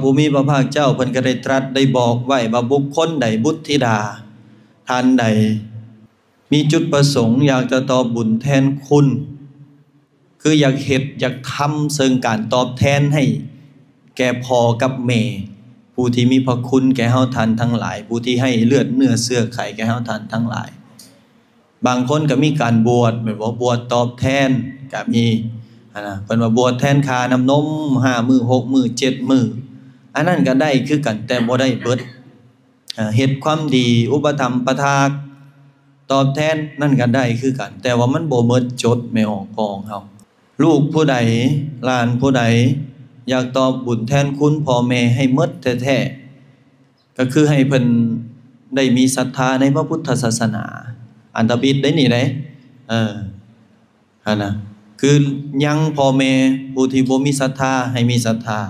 ຜູ້ມີພະພາກເຈົ້າເພິ່ນກໍໄດ້ຕລັດໄດ້ບອກໄວ້ວ່າ ບຸກຄົນໃດ ບຸດທິດາທ່ານໃດ ມີຈຸດປະສົງຢາກຈະຕອບບຸນແທນຄຸນ ຄືຢາກເຮັດ ຢາກທຳເຊິ່ງການຕອບແທນໃຫ້ແກ່ພໍ່ກັບແມ່ ຜູ້ທີ່ມີພະຄຸນແກ່ເຮົາທ່ານທັງຫຼາຍ ຜູ້ທີ່ໃຫ້ເລືອດເນື້ອເຊື້ອໄຂແກ່ເຮົາທ່ານທັງຫຼາຍ. ບາງຄົນກໍມີການບວດ ແມ່ນບໍ່? ບວດຕອບແທນກໍມີ ຫັ້ນນະ ເພິ່ນວ່າບວດແທນຄ່ານ້ຳນົມ ຫ້າມື້ ຫົກມື້ ເຈັດມື້ ອັນນັ້ນກໍໄດ້ຄືກັນ ແຕ່ບໍ່ໄດ້ເບິດ. ເຮັດຄວາມດີ ອຸປະຖຳປະຖາກຕອບແທນ ນັ້ນກໍໄດ້ຄືກັນ ແຕ່ວ່າມັນບໍ່ໝົດຈົດ ແມ່ອອກກອງເຮົາ. ລູກຜູ້ໃດ ຫຼານຜູ້ໃດ ຢາກຕອບບຸນແທນຄຸນພໍ່ແມ່ໃຫ້ໝົດແທ້ໆ ກໍຄືໃຫ້ເພິ່ນໄດ້ມີສັດທາໃນພະພຸດທະສາສະໜາ ອັນທຳອິດໄດ໋ນີ້ເດ້ ເອີ ຫັ້ນນະ ຄືຍັງພໍ່ແມ່ຜູ້ທີ່ບໍ່ມີສັດທາໃຫ້ມີສັດທາ.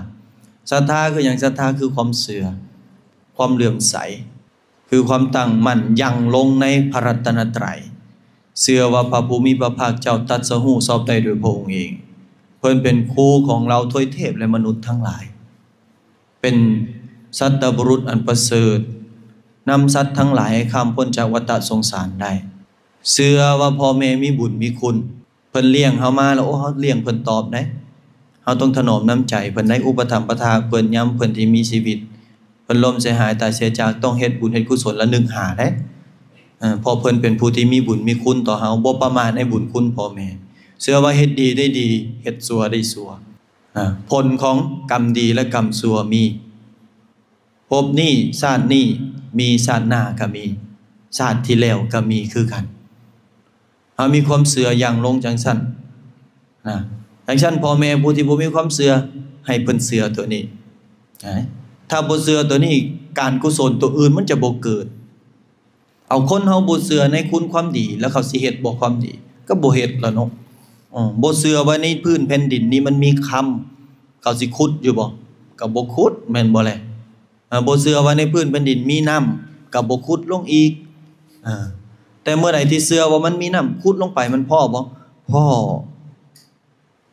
ສັດທາຄືຫຍັງ? ສັດທາຄືຄວາມເຊື່ອ ຄວາມເຫຼື້ອມໃສ ຄືຄວາມຕັ້ງໝັ້ນຢັ້ງລົງໃນພະລັດຕະນະໄຕ ເຊື່ອວ່າພະຜູ້ມີພະພາກເຈົ້າຕັດສະຮູ້ຊອບໄດ້ໂດຍພະອົງເອງ. ເພິ່ນເປັນຄູຂອງເຫຼົ່າທວາຍເທບ ແລະ ມະນຸດທັງຫຼາຍ. ເປັນສັດຕະບຸລຸດອັນປະເສີດ ນຳສັດທັງຫຼາຍໃຫ້ຂ້າມພົ້ນຈາກວັດຕະສົງສານໄດ້. ເຊື່ອວ່າພໍ່ແມ່ມີບຸນມີຄຸນ ເພິ່ນລ້ຽງເຮົາມາແລ້ວ ໂອ້ ເຮົາລ້ຽງເພິ່ນຕອບໄດ໋. ເຮົາຕ້ອງຖະໜອມນ້ຳໃຈເພິ່ນໄດ໋ ອຸປະຖຳປະຖາກເພິ່ນ ຍາມເພິ່ນທີ່ມີຊີວິດ ເພິ່ນລົ້ມເສຍຫາຍຕາຍເສຍຈາກ ຕ້ອງເຮັດບຸນເຮັດກຸສົນລະນຶກຫາໄດ໋. ເອີ ເພາະເພິ່ນເປັນຜູ້ທີ່ມີບຸນມີຄຸນຕໍ່ເຮົາ ບໍ່ປະໝາດໃນບຸນຄຸນພໍ່ແມ່. ເຊື່ອວ່າເຮັດດີໄດ້ດີ ເຮັດຊົ່ວໄດ້ຊົ່ວ. ນະ ຜົນຂອງກຳດີ ແລະ ກຳຊົ່ວມີ ພົບນີ້ຊາດນີ້ມີ ຊາດໜ້າກໍມີ ຊາດທີ່ແລ້ວກໍມີຄືກັນ. ເຮົາມີຄວາມເຊື່ອຢ່າງລົງຈັ່ງຊັ້ນນະ ຈັ່ງຊັ້ນພໍ່ແມ່ຜູ້ທີ່ບໍ່ມີຄວາມເຊື່ອ ໃຫ້ເພິ່ນເຊື່ອຕົວນີ້. ນະ ຖ້າບໍ່ເຊື່ອຕົວນີ້ ການກຸສົນຕົວອື່ນມັນຈະບໍ່ເກີດ. ເອົາ ຄົນເຮົາບໍ່ເຊື່ອໃນຄຸນຄວາມດີ ແລ້ວເຂົາຊິເຮັດບໍ່ຄວາມດີ? ກໍບໍ່ເຮັດລະເນາະ. ເອີ ບໍ່ເຊື່ອວ່າໃນພື້ນແຜ່ນດິນນີ້ມັນມີຄຳ ເຂົາຊິຂຸດຢູ່ບໍ່? ກໍບໍ່ຂຸດ ແມ່ນບໍ່ແລະ? ເອີ ບໍ່ເຊື່ອວ່າໃນພື້ນແຜ່ນດິນມີນ້ຳ ກໍບໍ່ຂຸດລົງອີກ. ເອີ ແຕ່ເມື່ອໃດທີ່ເຊື່ອວ່າມັນມີນ້ຳ ຂຸດລົງໄປມັນພໍ້ບໍ່? ພໍ້.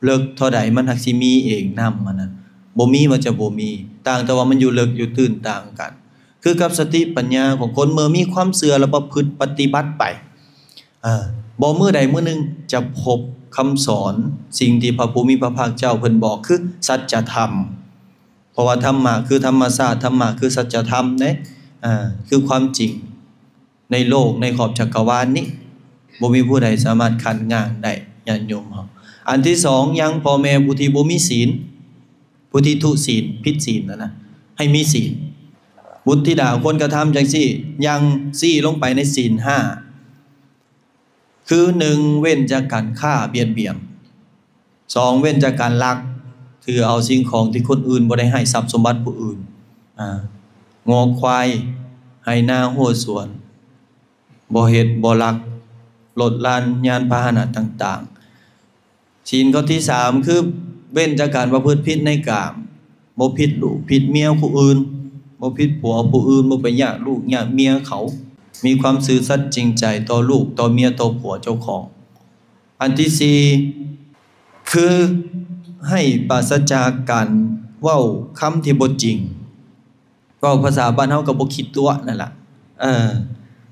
ເລິກເທົ່າໃດມັນຫາກຊິມີເອງ ນ້ຳມັນນະ ບໍ່ມີວ່າຈະບໍ່ມີ ຕ່າງແຕ່ວ່າມັນຢູ່ເລິກຢູ່ຕື້ນຕ່າງກັນ. ຄືກັບສະຕິປັນຍາຂອງຄົນ ເມື່ອມີຄວາມເຊື່ອແລ້ວປະພຶດປະຕິບັດໄປ ເອີ ບໍ່ມື້ໃດມື້ໜຶ່ງຈະພົບຄຳສອນ ສິ່ງທີ່ພະຜູ້ມີພະພາກເຈົ້າເພິ່ນບອກ ຄືສັດຈະທຳ. ເພາະວ່າທຳມະຄືທຳມະຊາດ ທຳມະຄືສັດຈະທຳເດ້ ເອີ ຄືຄວາມຈິງ ໃນໂລກໃນຂອບຈັກກະວານນີ້ ບໍ່ມີຜູ້ໃດສາມາດຂັດງານໄດ້ ຍາດໂຍມເຮົາ. ອັນທີສອງ ຍັງພໍ່ແມ່ຜູ້ທີ່ບໍ່ມີສິນ ຜູ້ທີ່ທຸສິນ ຜິດສິນນັ້ນນະ ໃຫ້ມີສິນ. ບຸດທິດາຄວນກະທຳຈັ່ງຊີ້ ຢ່າງຊີ້ລົງໄປໃນສິນຫ້າ ຄື ໜຶ່ງ ເວັ້ນຈາກການຄ້າບຽດບຽນ. ສອງ ເວັ້ນຈາກການລັກ ຖືເອົາສິ່ງຂອງທີ່ຄົນອື່ນບໍ່ໄດ້ໃຫ້ ຊັບສົມບັດຜູ້ອື່ນ ອາ ງົວຄວາຍ ໄຮ່ນາຮົ້ວສວນ ບໍ່ເຮັດບໍ່ລັກ ລົດລານຍານພາຫະນະຕ່າງໆ. ສິນຂໍ້ທີສາມ ຄືເວັ້ນຈາກການປະພຶດຜິດໃນກາມ ບໍ່ຜິດລູກຜິດເມຍຜູ້ອື່ນ ບໍ່ຜິດຜົວຜູ້ອື່ນ ບໍ່ໄປຍາກລູກຍາກເມຍເຂົາ ມີຄວາມຊື່ສັດຈິງໃຈຕໍ່ລູກຕໍ່ເມຍຕໍ່ຜົວເຈົ້າຂອງ. ອັນທີສີ່ ຄືໃຫ້ປາສະຈາກການເວົ້າຄຳທີ່ບໍ່ຈິງ ເວົ້າພາສາບ້ານເຮົາກໍບໍ່ຂີ້ຕົວະນັ້ນລະ ເອີ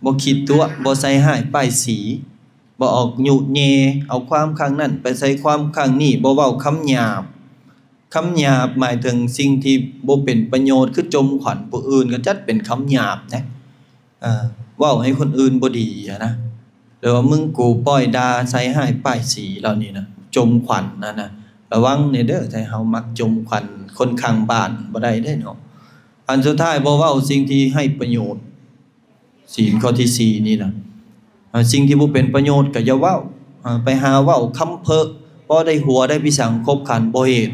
ບໍ່ຂີ້ຕົວະ ບໍ່ໃສ່ຮ້າຍປ້າຍສີ ບໍ່ອອກຍຸແຍ່ ເອົາຄວາມຂ້າງນັ້ນໄປໃສ່ຄວາມຂ້າງນີ້ ບໍ່ເວົ້າຄຳຫຍາບ. ຄຳຫຍາບໝາຍເຖິງສິ່ງທີ່ບໍ່ເປັນປະໂຫຍດ ຄືຈົ່ມຂວັນຜູ້ອື່ນ ກໍຈັດເປັນຄຳຫຍາບເດ້. ເອີ ເວົ້າໃຫ້ຄົນອື່ນບໍ່ດີຫັ້ນນະ ຫຼືວ່າມຶງກູປ້ອຍດ່າໃສ່ຮ້າຍປ້າຍສີເຫຼົ່ານີ້ນະ ຈົ່ມຂວັນຫັ້ນນະ ລະວັງແດ່ເດີ ຖ້າເຮົາມັກຈົ່ມຂວັນຄົນຂ້າງບ້ານ ບໍ່ໄດ້ເດ້ເນາະ. ອັນສຸດທ້າຍ ບໍ່ເວົ້າສິ່ງທີ່ໄຮ້ປະໂຫຍດ ສິນຂໍ້ທີສີ່ນີ້ນະ ເອີ ສິ່ງທີ່ບໍ່ເປັນປະໂຫຍດກໍຢ່າເວົ້າ ເອີ ໄປຫາເວົ້າຄຳເພີ້ ພໍໄດ້ຫົວໄດ້ພິສັງຄົບຂັນບໍ່ເຫດ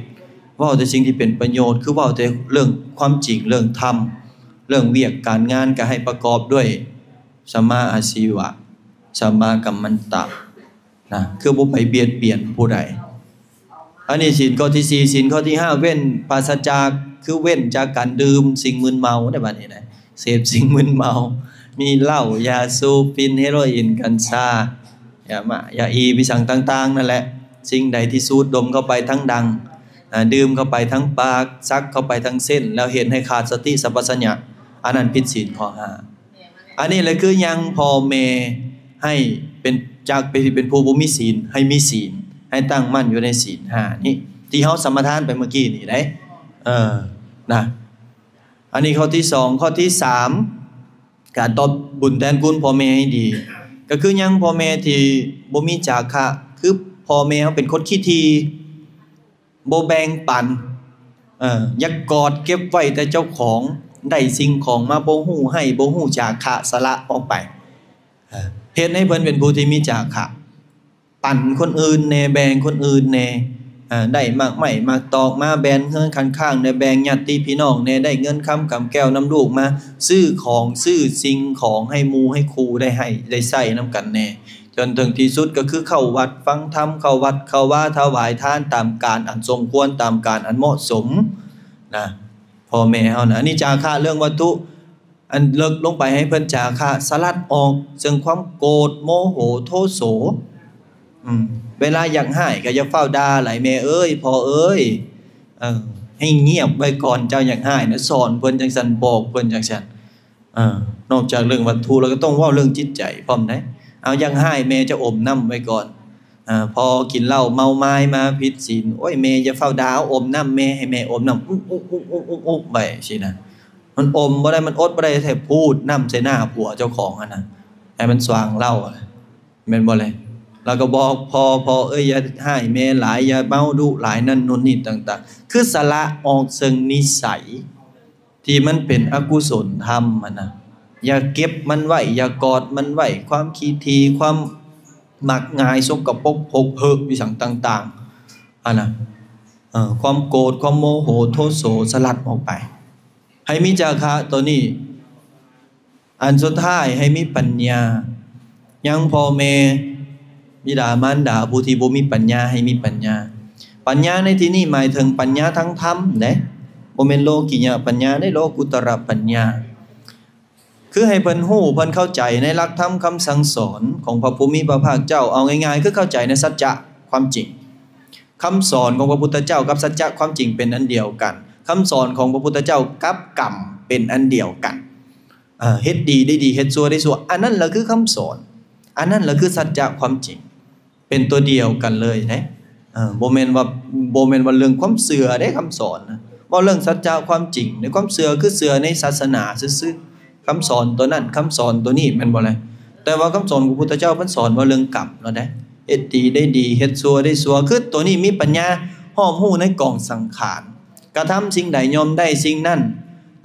ເວົ້າແຕ່ສິ່ງທີ່ເປັນປະໂຫຍດ ຄືເວົ້າແຕ່ເລື່ອງຄວາມຈິງ ເລື່ອງທຳ ເລື່ອງວຽກການງານກໍໃຫ້ປະກອບດ້ວຍ ສຳມາອາຊີວະ ສຳມາກັມມັນຕະ ນະ ຄືບໍ່ໄປບຽດບຽນຜູ້ໃດ. ອັນນີ້ສິນຂໍ້ທີສີ່. ສິນຂໍ້ທີຫ້າ ເວັ້ນປາສະຈາກ ຄືເວັ້ນຈາກການດື່ມສິ່ງມຶນເມົາໃນບັດນີ້ນະ ເສບສິ່ງມຶນເມົາ ມີເຫຼົ້າ ຢາສູບ ຝິ່ນ ເຮໂຣອິນ ກັນຊາ ຢາໝ້າ ຢາອີ ພິສັງຕ່າງໆນັ້ນແຫຼະ ສິ່ງໃດທີ່ສູດດົມເຂົ້າໄປທັງດັງ ອ່າ ດື່ມເຂົ້າໄປທາງປາກ ສັກເຂົ້າໄປທາງເສັ້ນ ແລ້ວເຮັດໃຫ້ຂາດສະຕິສຳປະຊັນຍະ ອັນນັ້ນຜິດສິນຂໍ້ຫ້າ. ອັນນີ້ແຫຼະຄືຍັງພໍ່ແມ່ໃຫ້ເປັນ ຈາກເປັນ ເປັນຜູ້ບໍ່ມີສິນ ໃຫ້ມີສິນ ໃຫ້ຕັ້ງໝັ້ນຢູ່ໃນສິນຫ້ານີ້ ທີ່ເຮົາສະມາທານໄປເມື່ອກີ້ນີ້ເດ້. ເອີ ນະ ອັນນີ້ຂໍ້ທີສອງ. ຂໍ້ທີສາມ ການຕອບບຸນແທນຄຸນພໍ່ແມ່ໃຫ້ດີ ກໍຄືຍັງພໍ່ແມ່ທີ່ບໍ່ມີຈາຄະ ຄືພໍ່ແມ່ເຮົາເປັນຄົນຂີ້ຖີ່ ບໍ່ແບ່ງປັນ ເອີ ຢາກກອດເກັບໄວ້ແຕ່ເຈົ້າຂອງ ໄດ້ສິ່ງຂອງມາບໍ່ຮູ້ໃຫ້ ບໍ່ຮູ້ຈາຄະ ສະຫຼະອອກໄປ ເຮັດໃຫ້ເພິ່ນເປັນຜູ້ທີ່ມີຈາຄະ ປັນຄົນອື່ນແດ່ ແບ່ງຄົນອື່ນແດ່ ເອີ ໄດ້ໝາກໄມ້ໝາກຕອກມາແບ່ງເຮືອນຂ້າງໆແດ່ ແບ່ງຍາດຕິພີ່ນ້ອງແດ່ ໄດ້ເງິນຄຳກຳແກ້ວນຳລູກມາ ຊື້ຂອງຊື້ສິ່ງຂອງໃຫ້ໝູ່ໃຫ້ຄູ່ໄດ້ໃຫ້ໄດ້ໃຊ້ນຳກັນແດ່ ຈົນເຖິງທີ່ສຸດກໍຄືເຂົ້າວັດຟັງທຳ ເຂົ້າວັດເຂົ້າວາ ຖວາຍທານຕາມການອັນສົມຄວນ ຕາມການອັນເໝາະສົມນະ ພໍ່ແມ່ເຮົານະ. ອັນນີ້ຈາຄະເລື່ອງວັດຖຸ ອັນເລິກລົງໄປໃຫ້ເພິ່ນຈາຄະ ສະຫຼັດອອກເຊິ່ງຄວາມໂກດ ໂມໂຫ ໂທໂສ ອືມ ເວລາຢາກຮ້າຍກໍຢ່າຟ້າວດ່າຫຼາຍ ແມ່ເອີຍ ພໍ່ເອີຍ ເອີ ໃຫ້ງຽບໄວ້ກ່ອນ ເຈົ້າຢາກຮ້າຍນະ ສອນເພິ່ນຈັ່ງຊັ້ນ ບອກເພິ່ນຈັ່ງຊັ້ນ. ເອີ ນອກຈາກເລື່ອງວັດຖຸແລ້ວ ກໍຕ້ອງເວົ້າເລື່ອງຈິດໃຈພ້ອມເດ້. ເອົາ ຢາກຮ້າຍ ແມ່ຈະອົມນ້ຳໄວ້ກ່ອນ. ເອີ ພໍກິນເຫຼົ້າເມົາມາຍມາຜິດສິນ ໂອ້ຍ ແມ່ຢ່າຟ້າວດ່າ ເອົາອົມນ້ຳແມ່ ໃຫ້ແມ່ອົມນ້ຳ ອຸກໆໆໆໆໄວ້ຊີ້ນະ. ມັນອົມບໍ່ໄດ້ ມັນອົດບໍ່ໄດ້ແທ້ ພູດນ້ຳໃສ່ໜ້າຜົວເຈົ້າຂອງຫັ້ນນະ ໃຫ້ມັນສວ່າງເລົ່າ ແມ່ນບໍ່ແລະ? ແລ້ວກໍບອກພໍ່ ພໍ່ເອີຍ ຢ່າຮ້າຍແມ່ຫຼາຍ ຢ່າເມົາດຸຫຼາຍ ນັ້ນໂນ່ນນີ້ຕ່າງໆ ຄືສະຫຼະອອກເຊິ່ງນິໄສທີ່ມັນເປັນອະກຸສົນທຳຫັ້ນນະ ຢ່າເກັບມັນໄວ້ ຢ່າກອດມັນໄວ້ ຄວາມຂີ້ຖີ່ ຄວາມມັກງ່າຍ ສົກກະປົກ ຫົກເຫີກ ອີ່ຫຍັງຕ່າງໆຫັ້ນນະ ເອີ ຄວາມໂກດ ຄວາມໂມໂຫ ໂທໂສ ສະຫຼັດອອກໄປ ໃຫ້ມີຈາຄະໂຕນີ້. ອັນສຸດທ້າຍ ໃຫ້ມີປັນຍາ ຍັງພໍ່ແມ່ ບິດາມານດາ ຜູ້ທີ່ບໍ່ມີປັນຍາ ໃຫ້ມີປັນຍາ. ປັນຍາໃນທີ່ນີ້ໝາຍເຖິງປັນຍາທາງທຳເດ້ ບໍ່ແມ່ນໂລກິຍະປັນຍາເດ້ ໂລກຸດຕະລະປັນຍາ ຄືໃຫ້ເພິ່ນຮູ້ ເພິ່ນເຂົ້າໃຈໃນຫຼັກທຳຄຳສັ່ງສອນຂອງພະຜູ້ມີພະພາກເຈົ້າ. ເອົາງ່າຍໆ ຄືເຂົ້າໃຈໃນສັດຈະຄວາມຈິງ. ຄຳສອນຂອງພະພຸດທະເຈົ້າກັບສັດຈະຄວາມຈິງເປັນອັນດຽວກັນ. ຄຳສອນຂອງພະພຸດທະເຈົ້າກັບກຳເປັນອັນດຽວກັນ. ເຮັດດີໄດ້ດີ ເຮັດຊົ່ວໄດ້ຊົ່ວ ອັນນັ້ນລະຄືຄຳສອນ ອັນນັ້ນລະຄືສັດຈະຄວາມຈິງ ເປັນຕົວດຽວກັນເລີຍເດ້. ບໍ່ແມ່ນວ່າ ບໍ່ແມ່ນວ່າເລື່ອງຄວາມເຊື່ອເດ້ ຄຳສອນນະ ເວົ້າເລື່ອງສັດຈະຄວາມຈິງ. ໃນຄວາມເຊື່ອຄືເຊື່ອໃນສາສະໜາຊື່ໆ ຄຳສອນຕົວນັ້ນ ຄຳສອນຕົວນີ້ ແມ່ນບໍ່ລະ? ແຕ່ວ່າຄຳສອນຂອງພຸດທະເຈົ້າເພິ່ນສອນວ່າເລື່ອງກຳເນາະເດ້ ເຮັດດີໄດ້ດີ ເຮັດຊົ່ວໄດ້ຊົ່ວ ຄືຕົວນີ້ມີປັນຍາຮອບຮູ້ໃນກອງສັງຂານ ກະທຳສິ່ງໃດຍ່ອມໄດ້ສິ່ງນັ້ນ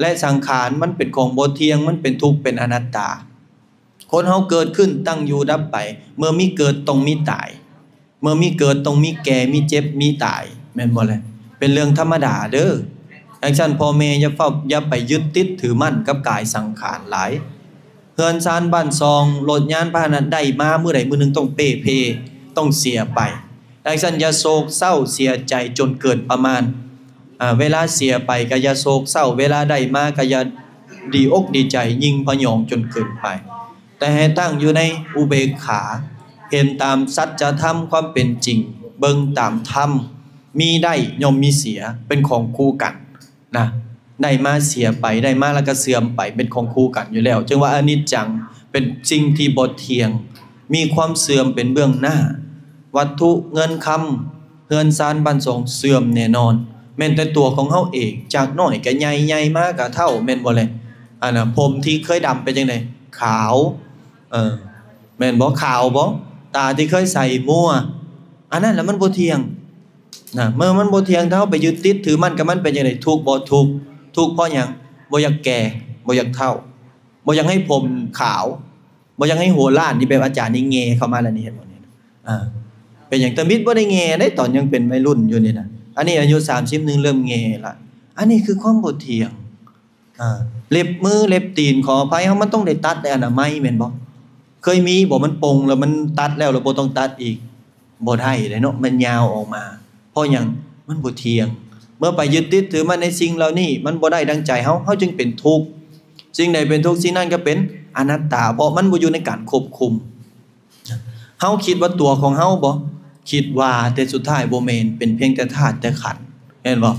ແລະ ສັງຂານມັນເປັນຂອງບໍ່ທ່ຽງ ມັນເປັນທຸກ ເປັນອະນັດຕາ. ຄົນເຮົາເກີດຂຶ້ນ ຕັ້ງຢູ່ ດັບໄປ ເມື່ອມີເກີດຕ້ອງມີຕາຍ ເມື່ອມີເກີດຕ້ອງມີແກ່ ມີເຈັບ ມີຕາຍ ແມ່ນບໍ່ແລະ? ເປັນເລື່ອງທຳມະດາເດີ. ຈັ່ງຊັ້ນ ພໍ່ແມ່ຢ່າເຝົ້າ ຢ່າໄປຍຶດຕິດຖືໝັ້ນກັບກາຍສັງຂານຫຼາຍ. ເຮືອນຊານບ້ານຊ່ອງ ລົດຍານພາຫະນະໄດ້ມາມື້ໃດມື້ໜຶ່ງຕ້ອງເປ່ເພ ຕ້ອງເສຍໄປ. ຈັ່ງຊັ້ນຢ່າໂສກເສົ້າເສຍໃຈຈົນເກີນປະມານ. ອາ ເວລາເສຍໄປກໍຢ່າໂສກເສົ້າ ເວລາໄດ້ມາກໍຢ່າດີອົກດີໃຈ ຍິ່ງພະຍອງຈົນເກີນໄປ ແຕ່ໃຫ້ຕັ້ງຢູ່ໃນອຸເບກຂາ ເຫັນຕາມສັດຈະທຳຄວາມເປັນຈິງ ເບິ່ງຕາມທຳ ມີໄດ້ຍ່ອມມີເສຍ ເປັນຂອງຄູ່ກັນນະ ໄດ້ມາເສຍໄປ ໄດ້ມາແລ້ວກໍເສື່ອມໄປ ເປັນຂອງຄູ່ກັນຢູ່ແລ້ວ ຈຶ່ງວ່າອະນິດຈັງ ເປັນສິ່ງທີ່ບໍ່ທ່ຽງ ມີຄວາມເສື່ອມເປັນເບື້ອງໜ້າ ວັດຖຸເງິນຄຳ ເຮືອນຊານບ້ານຊ່ອງເສື່ອມແນ່ນອນ ແມ່ນແຕ່ຕົວຂອງເຮົາເອງ ຈາກນ້ອຍກໍໃຫຍ່ ໃຫຍ່ມາກໍເຖົ້າ ແມ່ນບໍ່ແລະ? ອັນນ່າ ຜົມທີ່ເຄີຍດຳເປັນຈັ່ງໃດ? ຂາວ ເອີ ແມ່ນບໍ່? ຂາວບໍ່? ຕາທີ່ເຄີຍໃສມົ້ວ ອັນນັ້ນລະມັນບໍ່ທ່ຽງນະ ເມື່ອມັນບໍ່ທ່ຽງ ຖ້າເຮົາໄປຍຶດຕິດຖືໝັ້ນກັບມັນເປັນຈັ່ງໃດ? ທຸກບໍ່? ທຸກ ທຸກເພາະຫຍັງ? ບໍ່ຢາກແກ່ ບໍ່ຢາກເຖົ້າ ບໍ່ຢາກໃຫ້ຜົມຂາວ ບໍ່ຢາກໃຫ້ຫົວລ້ານ ນີ້ແບບອາຈານນີ້ແງ່ເຂົ້າມາແລ້ວນີ້ ເຫັນບໍ່ນີ້? ອ່າ ເປັນຫຍັງ? ຕາມິດບໍ່ໄດ້ແງ່ເດ້ ຕອນຍັງເປັນໄວລຸ້ນຢູ່ນີ້ນະ ອັນນີ້ອາຍຸສາມສິບໜຶ່ງເລີ່ມແງ່ລະ ອັນນີ້ຄືຄວາມບໍ່ທ່ຽງ. ອ່າ ເລັບມືເລັບຕີນ ຂໍອະໄພ ເຮົາມັນຕ້ອງໄດ້ຕັດ ໄດ້ອະນາໄມ ແມ່ນບໍ່? ເຄີຍມີບໍ່? ມັນປົ່ງແລ້ວ ມັນຕັດແລ້ວ ແລ້ວບໍ່ຕ້ອງຕັດອີກ ບໍ່ໄດ້ເດ້ເນາະ ມັນຍາວອອກມາ ເພາະຫຍັງ? ມັນບໍ່ທ່ຽງ ເມື່ອໄປຍຶດຕິດຖືໝັ້ນໃນສິ່ງເຫຼົ່ານີ້ ມັນບໍ່ໄດ້ດັ່ງໃຈເຮົາ ເຮົາຈຶ່ງເປັນທຸກ ສິ່ງໃດເປັນທຸກ ສິ່ງນັ້ນກໍເປັນອະນັດຕາ ເພາະມັນບໍ່ຢູ່ໃນການຄວບຄຸມ. ເຮົາຄິດວ່າຕົວຂອງເຮົາບໍ່? ຄິດວ່າ ແຕ່ສຸດທ້າຍບໍ່ແມ່ນ ເປັນພຽງແຕ່ທາດແຕ່ຂັນ ແມ່ນບໍ່?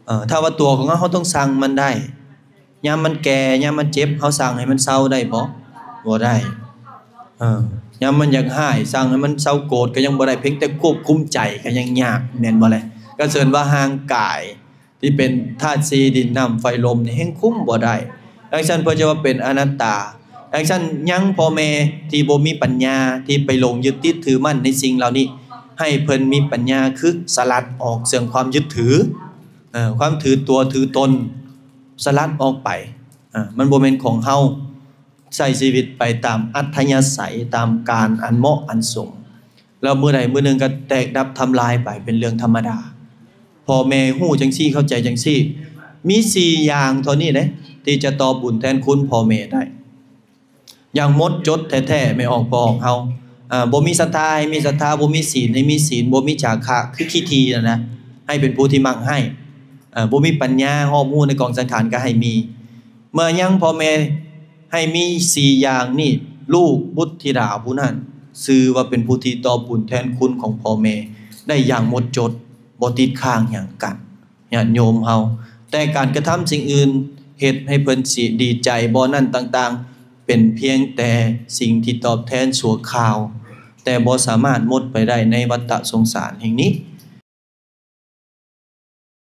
ເອີ ຖ້າວ່າຕົວຂອງເຮົາ ເຮົາຕ້ອງສັ່ງມັນໄດ້. ຍາມມັນແກ່ ຍາມມັນເຈັບ ເຮົາສັ່ງໃຫ້ມັນເຊົາໄດ້ບໍ່? ບໍ່ໄດ້. ເອີ ຍາມມັນຢາກຮ້າຍ ສັ່ງໃຫ້ມັນເຊົາໂກດກໍຍັງບໍ່ໄດ້, ພຽງແຕ່ຄວບຄຸມໃຈກໍຍັງຍາກ ແມ່ນບໍ່ແລະ? ກໍເຊີນວ່າຮ່າງກາຍທີ່ເປັນທາດສີ່ ດິນ ນ້ຳ ໄຟ ລົມນີ້ ແຮ່ງຄຸມບໍ່ໄດ້. ດັ່ງຊັ້ນເພິ່ນຈະວ່າເປັນອະນັດຕາ. ດັ່ງຊັ້ນຍັງພໍ່ແມ່ທີ່ບໍ່ມີປັນຍາ ທີ່ໄປຫຼົງຍຶດຕິດຖືໝັ້ນໃນສິ່ງເຫຼົ່ານີ້ ໃຫ້ເພິ່ນມີປັນຍາ ຄືສະຫຼັດອອກເຊິ່ງຄວາມຍຶດຖື ເອີ ຄວາມຖືຕົວຖືຕົນ ສະຫຼັດອອກໄປ. ເອີ ມັນບໍ່ແມ່ນຂອງເຮົາ. ໃຊ້ຊີວິດໄປຕາມອັດທະຍາໄສ ຕາມການອັນເໝາະອັນສົມ. ແລ້ວມື້ໃດມື້ໜຶ່ງກໍແຕກດັບທຳລາຍໄປ ເປັນເລື່ອງທຳມະດາ. ພໍ່ແມ່ຮູ້ຈັ່ງຊີ້ ເຂົ້າໃຈຈັ່ງຊີ້. ມີສີ່ຢ່າງເທົ່ານີ້ເດ້ ທີ່ຈະຕອບບຸນແທນຄຸນພໍ່ແມ່ໄດ້ ຢ່າງໝົດຈົດແທ້ໆ ແມ່ອອກພໍ່ອອກເຮົາ. ເອີ ບໍ່ມີສັດທາໃຫ້ມີສັດທາ, ບໍ່ມີສິນໃຫ້ມີສິນ, ບໍ່ມີຈາຄະ ຄືຂີ້ຖີ່ນັ້ນນະ ໃຫ້ເປັນຜູ້ທີ່ມັກໃຫ້. ເອີ ບໍ່ມີປັນຍາຮອບຮູ້ໃນກອງສັງຂານກໍໃຫ້ມີ. ເມື່ອຍັງພໍ່ແມ່ໃຫ້ມີສີ່ຢ່າງນີ້ ລູກບຸດທິດາຜູ້ນັ້ນ ຊື່ວ່າເປັນຜູ້ທີ່ຕອບບຸນແທນຄຸນຂອງພໍ່ແມ່ໄດ້ຢ່າງໝົດຈົດ ບໍ່ຕິດຄ້າງຫຍັງກັນ ຍາດໂຍມເຮົາ. ແຕ່ການກະທຳສິ່ງອື່ນເຮັດໃຫ້ເພິ່ນຊິດີໃຈບໍ່ນັ້ນຕ່າງໆ ເປັນພຽງແຕ່ສິ່ງທີ່ຕອບແທນຊົ່ວຄາວ ແຕ່ບໍ່ສາມາດໝົດໄປໄດ້ໃນວັດຕະສົງສານແຫ່ງນີ້.